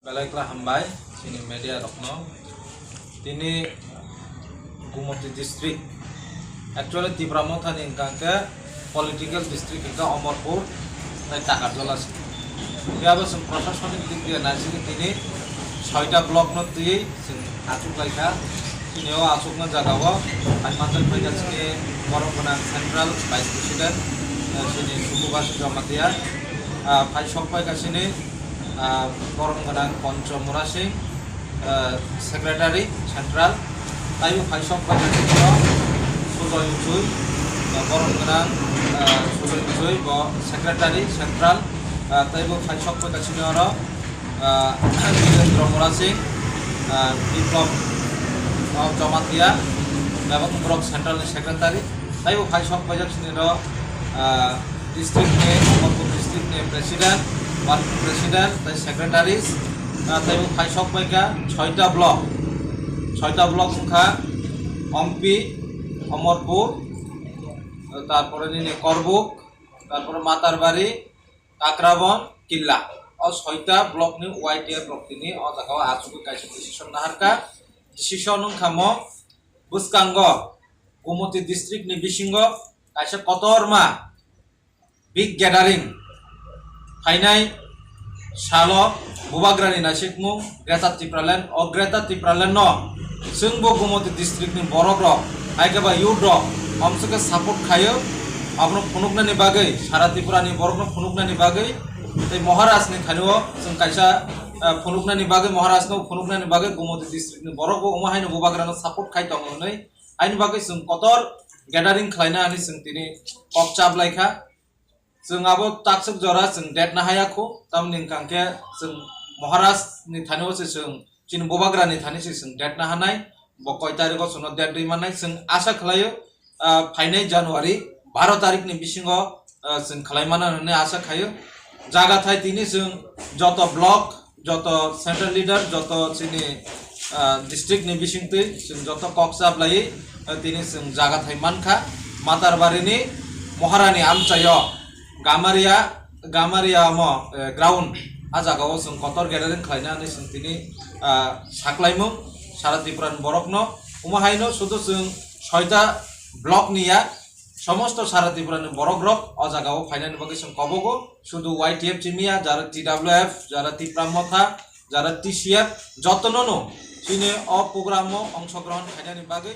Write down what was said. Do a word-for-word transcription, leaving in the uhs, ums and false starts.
Belai kla hambai chini media rokno. Tini Gumoti district, actually Tipra Motha ni hwnkha khe political district hwnkha Amarpur tei Takarjala se. Phiya bo chwng proshashanik dik diya naisingwi tini soita block no twiwi chwng achuk lai kha. Chini o achukma jaga o hai manjak phai kha chini borok gwnang central vice president, eh, chini Sukubasu Jamatia, ah, phai sok phai kha chini, ah, borok gwnang Poncho Murasing, ah, secretary central, taibo phai sok phai kha chini o Sujoy Uchui, ah, borok gwnang, ah, Sujoy Uchui bo secretary central, ah, taibo phai sok phai kha chini oro ah, Birendra Murasing, ah, Biplab, ah, Jamatia, Bebak Borok Central ni Secretary, taibo phai sok paijak sini ro, ah, district ni, Amarpur district ni President, Working President, tei Secretaries, ah, taibo phai sok paika soita block, soita block wngkha Ompi, Amarpur, tarpore nini Korbuk, tarpore Matarbari, Kakrabon, Killa. O soita block ni Y T F rok tini o jaga o achugwi kaisa decision naharkha. Decision wngkha mo bwskango Gumoti district ni bisingo kaisa kotorma big gathering phainai salo Bubagrani naisikmung Greater Tipraland, o Greater Tipraland no chwngbo Gumoti district ni borok rok, hai khe ba youth rok, omsokhe support khaio, abono phunuknani bagwi, sara Tripura ni borok no phunuknani bagwi, tei Maharaj ni thani o chwng kaisa, ah, phunuknani bagwi, Maharaj no phunuknani bagwi Gumoti district ni borok bo omo haino Bubagra no support khai tongo hwnwi, aini bagwi chwng kotor gathering khlaina hwnwi chwng tini kok chap lai kha. Chwng abo takswk jora chwng date nahaya khu, tamni hwnkha khe chwng Maharaj ni thani o se chwng chini Bubagra ni thani se chwng date nahanai, bo koi tarikh o chwngno date rwi mannai, chwng asa khlaio, ah, phainai January baro tarikh ni bisingo, ah, chwng khlai mano hwnwi asa khaio. Jaga thai tini chwng joto block, joto central leader, joto chini, ah, district ni bisingtwi chwng joto kok chap laiwi, ah, tini chwng jaga thai mankha Matarbari ni Maharani amchaio Gamaria, Gamaria omo, eh, ground, ah jaga o chwng kotor gathering khlaina hwnwi chwng tini, ah, saklaimung sara Tripura ni borok no. Omo haino sudu chwng soita block ni ya, somosto sara Tripura ni borok rok o jaga o phainani bagwi chwng kobogo. Sudu Y T F chimiya, jara T W F, jara Tipra Motha, jara T C F, jotono no chini o program o ongshogrohon khainani bagwi